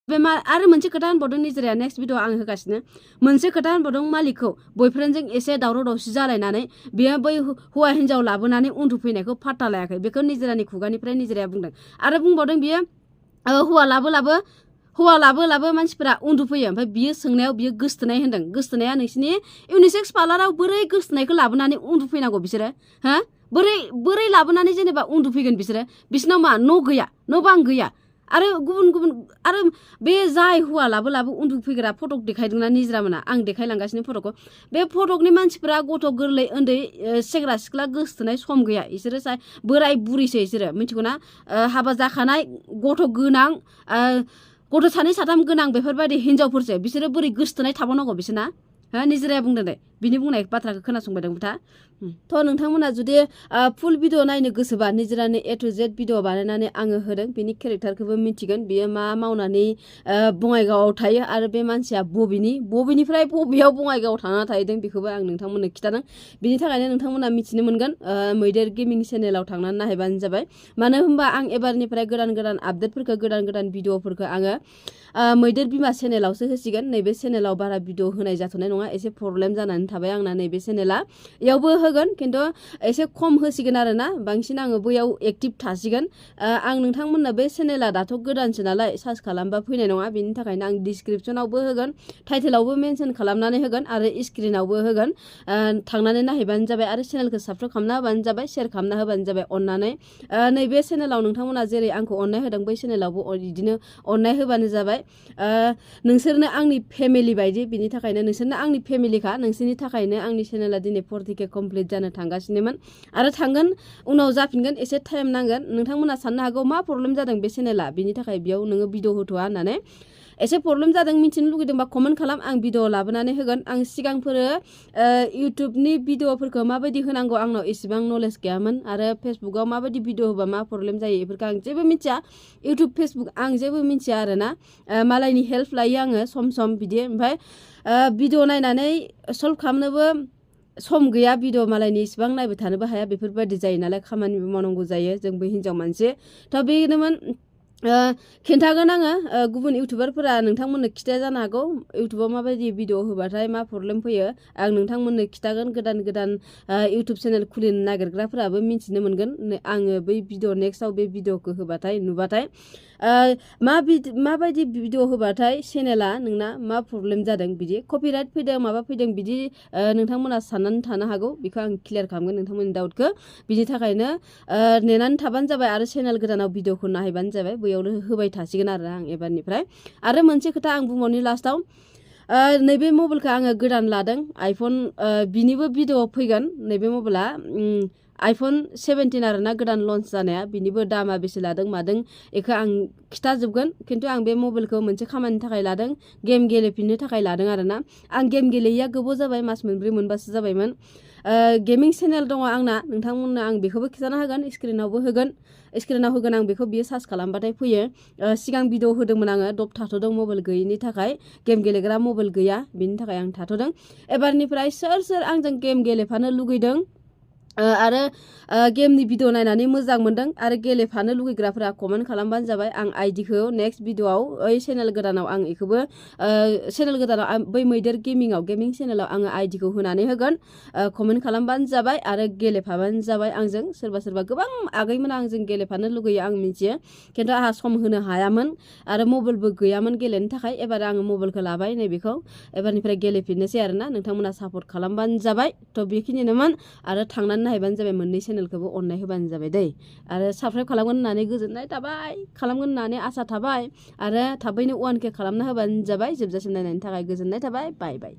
बे आरो मोनसे खोथा होनबावदों निजिराया नेक्स्ट भिडिअ आं होगासिनो मोनसे खोथा होनबावदों मालिकखौ बयफ्रेन्डजों एसे दावराव दावसि जालायनानै बेयो बै हौवा हिन्जाव लाबोनानै उन्दुफैनायखौ फात्ता लायाखै बेखौ निजिरानि खुगानिफ्राय निजिराया बुंदों आरो बुंबावदों बियो हौवा लाबो मानसिफोरा उन्दुफैयो ओमफ्राय बियो सोंनायाव बियो गोसथोनाय होनदों गोसथोनाया नोंसिनि इउनिसेक्स पार्लाराव बोरै गोसथोनायखौ लाबोनानै उन्दुफैनांगौ बिसोरो हा बोरै लाबोनानै जेनेबा उन्दुफैगोन बिसोरनाव मा न' गैया न' बां गैया आरो गुबुन आरो बे जाय हौवा लाबो उन्दुफैग्रा फटक देखायदोंना निजिरा मोना आं देखायलांगासिनो फटकखौ बे फटकनि मानसिफोरा गथ' गोरलै उन्दै सेंग्रा सिख्ला गोसथोनाय सम गैया इसोरो बोराय बुरैसो इसोरो मिथिगौना हाबा जाखानाय गथ' गोनां गथ' सानै साथाम गोनां बेफोरबायदि हिन्जावफोरसो बिसोरो बोरै गोसथोनाय थाबावनांगौ बिसोरना निजिराया बुंदों दे बिनि बुंनाय बाथ्राखौ खोनासंबायदों बिथा थ' नोंथांमोना जुदि फुल भिडिअ नायनो गोसोबा निजिरानि A to Z भिडिअ बानायनानै आङो होदों बिनि केरेक्टारखौबो मिथिगोन बियो मा मावनानै बङाइगावआव थायो आरो बे मानसिया बबेनिफ्राय बबेयाव बङाइगावआव थांना थाहैदों बेखौबो आं नोंथांमोननो खिथादों बिनि थाखायनो नोंथांमोना मिथिनो मोनगोन मैदेर गेमिं चेनेलाव थांनानै नायहैबानो जाबाय मानो होनबा आं एबारनिफ्राय गोदान भिडिअफोरखौ गोदान भिडिअफोरखौ आङो मैदेर बिमा चेनेलावसो होसिगोन नैबे चेनेलाव बारा भिडिअ होनाय जाथ'नाय नङा एसे प्रब्लेम जानानै थाबाय आंना नैबे चेनेला इयावबो होगोन खिन्थु एसे खम होसिगोन आरोना बांसिन आङो बैयाव एक्टिभ थासिगोन आं नोंथांमोननो बे चेनेला दाथ' गोदानसो नालाय सार्च खालामबा फैनाय नङा बेनि थाखायनो आं डिसक्रिपसनावबो होगोन टाइटेलावबो मेनसन खालामनानै होगोन आरो स्क्रिनावबो होगोन थांनानै नायहैबानो जाबाय आरो चेनेलखौ साबस्क्राइब खालामना होबानो जाबाय शेयार खालामना होबानो जाबाय अननानै नैबे चेनेलाव नोंथांमोना जेरै आंखौ अननाय होदों बै चेनेलावबो बिदिनो अननाय होबानो जाबाय नोंसोरनो आंनि फेमिलि बायदि बिनि थाखायनो नोंसोरनो आंनि फेमिलिखा नोंसोरनि थाखायनो आंनि चेनेला दिनै 40K कमप्लिट जानो थांगासिनोमोन आरो थांगोन उनाव जाफिनगोन एसे टाइम नांगोन नोंथांमोना साननो हागौ मा प्रब्लेम जादों बे चेनेला बिनि थाखाय बेयाव नोङो भिडिअ होथ'आ होननानै एसे प्रब्लेम जादों मिथिनो लुगैदोंबा कमेन्ट खालाम आं भिडिअ लाबोनानै होगोन आं सिगांफोर इउटुबनि भिडिअफोरखौ माबायदि होनांगौ आंनाव एसेबां नलेज गैयामोन आरो फेसबुकाव माबायदि भिडिअ होबा मा प्रब्लेम जायो बेफोरखौ आं जेबो मिथिया इउटुब फेसबुक आं जेबो मिथिया आरोना मालायनि हेल्प लायो आङो सम बिदि ओमफ्राय भिडिअ नायनानै सल्भ खालामनोबो सम गैया भिडिअ मालायनि इसेबां नायबाय थानोबो हाया बेफोरबायदि जायो नालाय खामानिबो मावनांगौ जायो जोंबो हिन्जाव मानसि थ' बेनोमोन खिन्थागोन आङो गुबुन इउटुबारफोरा नोंथांमोननो खिथाया जानो हागौ इउटुबाव माबायदि भिडिअ होबाथाय मा प्रब्लेम फैयो आं नोंथांमोननो खिथागोन गोदान इउटुब चेनेल खुलिनो नागिरग्राफोराबो मिथिनो मोनगोन आङो बै भिडिअ नेक्स्टआव बे भिडिअखौ होबाथाय नुबाथाय माबायदि भिडिअ होबाथाय चेनेला नोंना मा प्रब्लेम जादों बिदि कपिराइट फैदों माबा फैदों बिदि नोंथांमोना साननानै थानो हागौ बेखौ आं क्लियार खालामगोन नोंथांमोननि डाउटखौ बिनि थाखायनो नेनानै थाबानो जाबाय आरो चेनेल गोदानाव भिडिअखौ नायहैबानो जाबाय बैयावनो होबाय थासिगोन आरो आं एबारनिफ्राय आरो मोनसे खोथा आं बुंबावनि लास्टाव नैबे मबाइलखौ आङो गोदान लादों आइफन बिनिबो भिडिअ फैगोन नैबे मबाइला आइफन 17 आरोना गोदान लन्च जानाया बिनिबो दामा बेसे लादों मादों बेखौ आं खिथाजोबगोन खिन्थु आं बे मबाइलखौ मोनसे खामानिनि थाखाय लादों गेम गेलेफिननो थाखाय लादों आरोना आं गेम गेलेयैया गोबाव जाबाय मास मोनब्रै मोनबासो जाबायमोन गेमिं चेनेल दङ आंना नोंथांमोननो आं बेखौबो खिथाना होगोन स्क्रिनाव होगोन आं बेखौ बियो सार्च खालामबाथाय फैयो सिगां भिडिअ होदोंमोन आङो दब थाथ'दों मबाइल गैयैनि थाखाय गेम गेलेग्रा मबाइल गैया बेनि थाखाय आं थाथ'दों एबारनिफ्राय सोर आंजों गेम गेलेफानो लुगैदों आरो गेमनि भिडिअ नायनानै मोजां मोनदों आरो गेलेफानो लुगैग्राफोरा कमेन्ट खालामबानो जाबाय आं आइडिखौ नेक्स्ट भिडिअआव चेनेल गोदानाव आं बेखौबो चेनेल गोदानाव बै मैदेर गेमिं चेनेलाव आङो आइडिखौ होनानै होगोन कमेन्ट खालामबानो जाबाय आरो गेलेफाबानो जाबाय आंजों सोरबा गोबां आगैमोना आंजों गेलेफानो लुगैयो आं मिथियो खिन्थु आंहा सम होनो हायामोन आरो मबाइलबो गैयामोन गेलेनो थाखाय एबार आङो मबाइलखौ लाबाय नैबेखौ एबारनिफ्राय गेलेफिननोसै आरोना नोंथांमोना सापर्ट खालामबानो जाबाय थ' बेखिनिनोमोन आरो थांनानै नायबानो जाबाय मोननै चेनेलखौबो अननाय होबानो जाबाय दै आरो साबस्क्राइब खालामगोन होननानै गोजोननाय थाबाय खालामगोन होननानै आसा थाबाय आरो थाबैनो 1K खालामना होबानो जाबाय जोबजासिम नायनायनि थाखाय गोजोननाय थाबाय बाय